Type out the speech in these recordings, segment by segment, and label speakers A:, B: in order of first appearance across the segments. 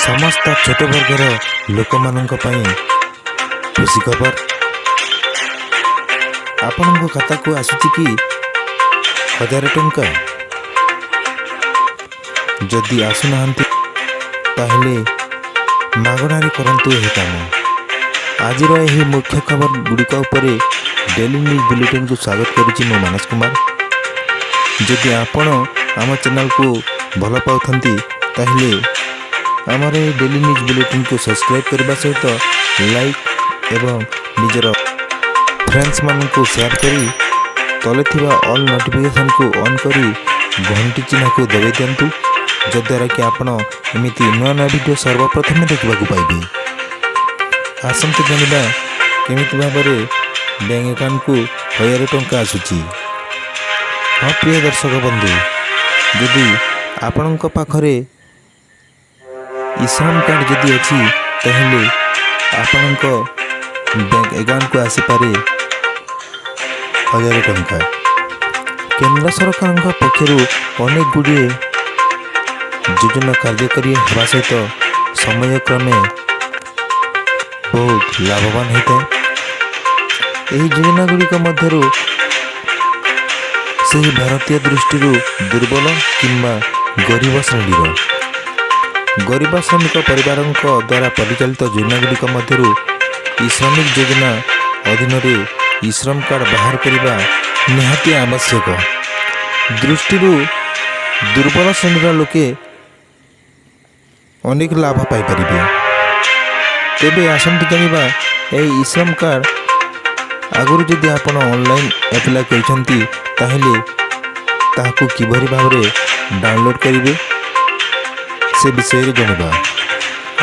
A: ସମସ୍ତ ଛୋଟ ବର୍ଗର ଲୋକମାନଙ୍କ ପାଇଁ ଖୁସି ଖବର। ଆପଣଙ୍କ ଖାତାକୁ ଆସୁଛି କି 1000 ଟଙ୍କା? ଯଦି ଆସୁନାହାନ୍ତି, ତାହେଲେ ମାଗଣାରେ କରନ୍ତୁ ଏହି କାମ। ଆଜିର ଏହି ମୁଖ୍ୟ ଖବର ଗୁଡ଼ିକ ଉପରେ ଡେଲି ନ୍ୟୁଜ୍ ବୁଲେଟିନ୍କୁ ସ୍ୱାଗତ କରୁଛି ମୁଁ ମାନସ କୁମାର। ଯଦି ଆପଣ ଆମ ଚ୍ୟାନେଲକୁ ଭଲ ପାଉଥାନ୍ତି, ତାହେଲେ ଆମର ଏହି ଡେଲି ନ୍ୟୁଜ୍ ବୁଲେଟିନ୍କୁ ସବସ୍କ୍ରାଇବ୍ କରିବା ସହିତ ଲାଇକ୍ ଏବଂ ନିଜର ଫ୍ରେଣ୍ଡସ୍ମାନଙ୍କୁ ସେୟାର କରି ତଳେ ଥିବା ଅଲ୍ ନୋଟିଫିକେସନ୍କୁ ଅନ୍ କରି ଘଣ୍ଟି ଚିହ୍ନକୁ ଦବାଇ ଦିଅନ୍ତୁ, ଯଦ୍ୱାରା କି ଆପଣ ଏମିତି ନୂଆ ନୂଆ ଭିଡ଼ିଓ ସର୍ବପ୍ରଥମେ ଦେଖିବାକୁ ପାଇବେ। ଆସନ୍ତୁ ଜାଣିବା କେମିତି ଭାବରେ ବ୍ୟାଙ୍କ ଆକାଉଣ୍ଟକୁ 1000 ଟଙ୍କା ଆସୁଛି। ହଁ ପ୍ରିୟ ଦର୍ଶକ ବନ୍ଧୁ, ଯଦି ଆପଣଙ୍କ ପାଖରେ ଇଶ୍ରମ କାର୍ଡ଼ ଯଦି ଅଛି, ତାହେଲେ ଆପଣଙ୍କ ବ୍ୟାଙ୍କ ଆକାଉଣ୍ଟକୁ ଆସିପାରେ 1000 ଟଙ୍କା। କେନ୍ଦ୍ର ସରକାରଙ୍କ ପକ୍ଷରୁ ଅନେକ ଗୁଡ଼ିଏ ଯୋଜନା କାର୍ଯ୍ୟକାରୀ ହେବା ସହିତ ସମୟକ୍ରମେ ବହୁତ ଲାଭବାନ ହୋଇଥାଏ। ଏହି ଯୋଜନା ଗୁଡ଼ିକ ମଧ୍ୟରୁ ସେହି ଭାରତୀୟ ଦୃଷ୍ଟିରୁ ଦୁର୍ବଳ କିମ୍ବା ଗରିବ ଶ୍ରେଣୀର ଗରିବ ଶ୍ରମିକ ପରିବାରଙ୍କ ଦ୍ୱାରା ପରିଚାଳିତ ଯୋଜନା ଗୁଡ଼ିକ ମଧ୍ୟରୁ ଇ ଶ୍ରମିକ ଯୋଜନା ଅଧୀନରେ ଇ ଶ୍ରମ କାର୍ଡ଼ ବାହାର କରିବା ନିହାତି ଆବଶ୍ୟକ। ଦୃଷ୍ଟିରୁ ଦୁର୍ବଳ ଶ୍ରେଣୀର ଲୋକେ ଅନେକ ଲାଭ ପାଇପାରିବେ। ତେବେ ଆସନ୍ତୁ ଜାଣିବା, ଏହି ଇଶ୍ରମ କାର୍ଡ଼ ଆଗରୁ ଯଦି ଆପଣ ଅନଲାଇନ୍ ଆପ୍ଲାଏ କରିଛନ୍ତି, ତାହେଲେ ତାହାକୁ କିଭଳି ଭାବରେ ଡାଉନଲୋଡ଼୍ କରିବେ ସେ ବିଷୟରେ ଜାଣିବା।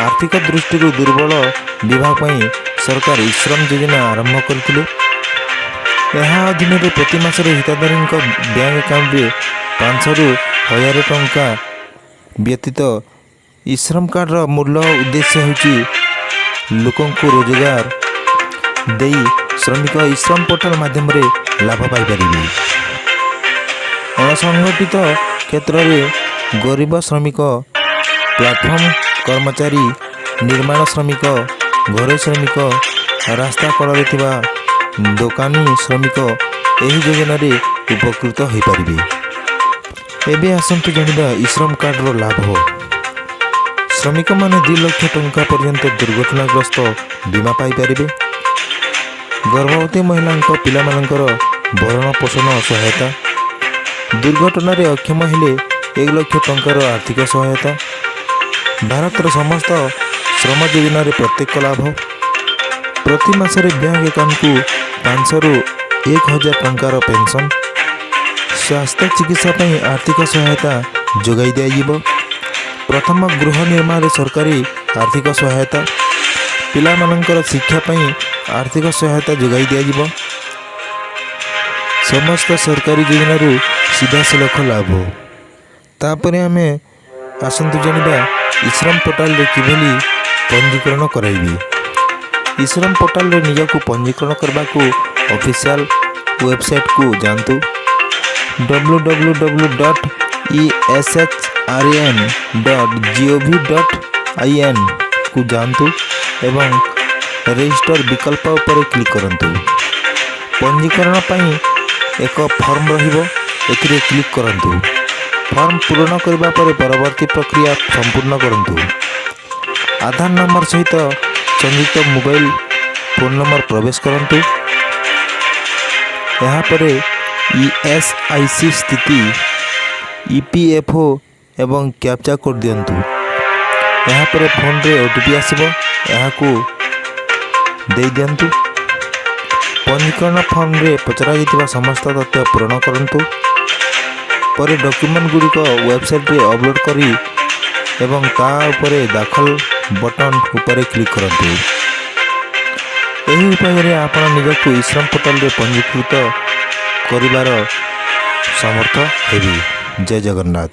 A: ଆର୍ଥିକ ଦୃଷ୍ଟିରୁ ଦୁର୍ବଳ ବିଭାଗ ପାଇଁ ସରକାର ଇଶ୍ରମ ଯୋଜନା ଆରମ୍ଭ କରିଥିଲେ। ଏହା ଅଧୀନରେ ପ୍ରତି ମାସରେ ହିତାଧିକାରୀଙ୍କ ବ୍ୟାଙ୍କ ଆକାଉଣ୍ଟରେ 500ରୁ 1000 ଟଙ୍କା ବ୍ୟତୀତ ଇଶ୍ରମ କାର୍ଡ଼ର ମୂଳ ଉଦ୍ଦେଶ୍ୟ ହେଉଛି ଲୋକଙ୍କୁ ରୋଜଗାର ଦେଇ ଶ୍ରମିକ ଇଶ୍ରମ ପୋର୍ଟାଲ ମାଧ୍ୟମରେ ଲାଭ ପାଇପାରିବେ। ଅଣସଂଗଠିତ କ୍ଷେତ୍ରରେ ଗରିବ ଶ୍ରମିକ, ପ୍ଲାଟଫର୍ମ କର୍ମଚାରୀ, ନିର୍ମାଣ ଶ୍ରମିକ, ଘରୋଇ ଶ୍ରମିକ, ରାସ୍ତା କଡ଼ରେ ଥିବା ଦୋକାନୀ ଶ୍ରମିକ ଏହି ଯୋଜନାରେ ଉପକୃତ ହୋଇପାରିବେ। ଏବେ ଆସନ୍ତୁ ଜାଣିବା ଇଶ୍ରମ କାର୍ଡ଼ର ଲାଭ। ଶ୍ରମିକମାନେ 2 ଲକ୍ଷ ଟଙ୍କା ପର୍ଯ୍ୟନ୍ତ ଦୁର୍ଘଟଣାଗ୍ରସ୍ତ ବୀମା ପାଇପାରିବେ। ଗର୍ଭବତୀ ମହିଳାଙ୍କ ପିଲାମାନଙ୍କର ଭରଣ ପୋଷଣ ସହାୟତା, ଦୁର୍ଘଟଣାରେ ଅକ୍ଷମ ହେଲେ 1 ଲକ୍ଷ ଟଙ୍କାର ଆର୍ଥିକ ସହାୟତା, ଭାରତର ସମସ୍ତ ଶ୍ରମ ଯୋଜନାରେ ପ୍ରତ୍ୟକ୍ଷ ଲାଭ, ପ୍ରତି ମାସରେ ବ୍ୟାଙ୍କ ଆକାଉଣ୍ଟକୁ 500ରୁ 1000 ଟଙ୍କାର ପେନ୍ସନ୍, ସ୍ୱାସ୍ଥ୍ୟ ଚିକିତ୍ସା ପାଇଁ ଆର୍ଥିକ ସହାୟତା ଯୋଗାଇ ଦିଆଯିବ, ପ୍ରଥମ ଗୃହ ନିର୍ମାଣରେ ସରକାରୀ ଆର୍ଥିକ ସହାୟତା, ପିଲାମାନଙ୍କର ଶିକ୍ଷା ପାଇଁ ଆର୍ଥିକ ସହାୟତା ଯୋଗାଇ ଦିଆଯିବ, ସମସ୍ତ ସରକାରୀ ଯୋଜନାରୁ ସିଧାସଳଖ ଲାଭ। ତାପରେ ଆମେ ଆସନ୍ତୁ ଜାଣିବା ଇଶ୍ରମ ପୋର୍ଟାଲରେ କିଭଳି ପଞ୍ଜୀକରଣ କରାଇବେ। ଇଶ୍ରମ ପୋର୍ଟାଲରେ ନିଜକୁ ପଞ୍ଜୀକରଣ କରିବାକୁ ଅଫିସିଆଲ ୱେବସାଇଟ୍କୁ ଯାଆନ୍ତୁ। www.eshram.gov.in କୁ ଯାଆନ୍ତୁ ଏବଂ ରେଜିଷ୍ଟର ବିକଳ୍ପ ଉପରେ କ୍ଲିକ୍ କରନ୍ତୁ। ପଞ୍ଜୀକରଣ ପାଇଁ ଏକ ଫର୍ମ ରହିବ, ଏଥିରେ କ୍ଲିକ୍ କରନ୍ତୁ। ଫର୍ମ ପୂରଣ କରିବା ପରେ ପରବର୍ତ୍ତୀ ପ୍ରକ୍ରିୟା ସମ୍ପୂର୍ଣ୍ଣ କରନ୍ତୁ। ଆଧାର ନମ୍ବର ସହିତ ସଂଯୁକ୍ତ ମୋବାଇଲ ଫୋନ୍ ନମ୍ବର ପ୍ରବେଶ କରନ୍ତୁ। ଏହାପରେ ESIC ସ୍ଥିତି, EPFO ଏବଂ କ୍ୟାପଚା କୋଡ଼୍ ଦିଅନ୍ତୁ। ଏହାପରେ ଫୋନ୍ରେ OTP ଆସିବ, ଏହାକୁ ଦେଇଦିଅନ୍ତୁ। ପଞ୍ଜୀକରଣ ଫର୍ମରେ ପଚରାଯାଇଥିବା ସମସ୍ତ ତଥ୍ୟ ପୂରଣ କରନ୍ତୁ। ପରେ ଡକ୍ୟୁମେଣ୍ଟ ଗୁଡ଼ିକ ୱେବସାଇଟ୍ରେ ଅପଲୋଡ଼ କରି ଏବଂ ତା ଉପରେ ଦାଖଲ ବଟନ୍ ଉପରେ କ୍ଲିକ୍ କରନ୍ତୁ। ଏହି ଉପାୟରେ ଆପଣ ନିଜକୁ ଇଶ୍ରମ ପୋର୍ଟାଲରେ ପଞ୍ଜୀକୃତ କରିବାର ସମର୍ଥ ହେବେ। ଜୟ ଜଗନ୍ନାଥ।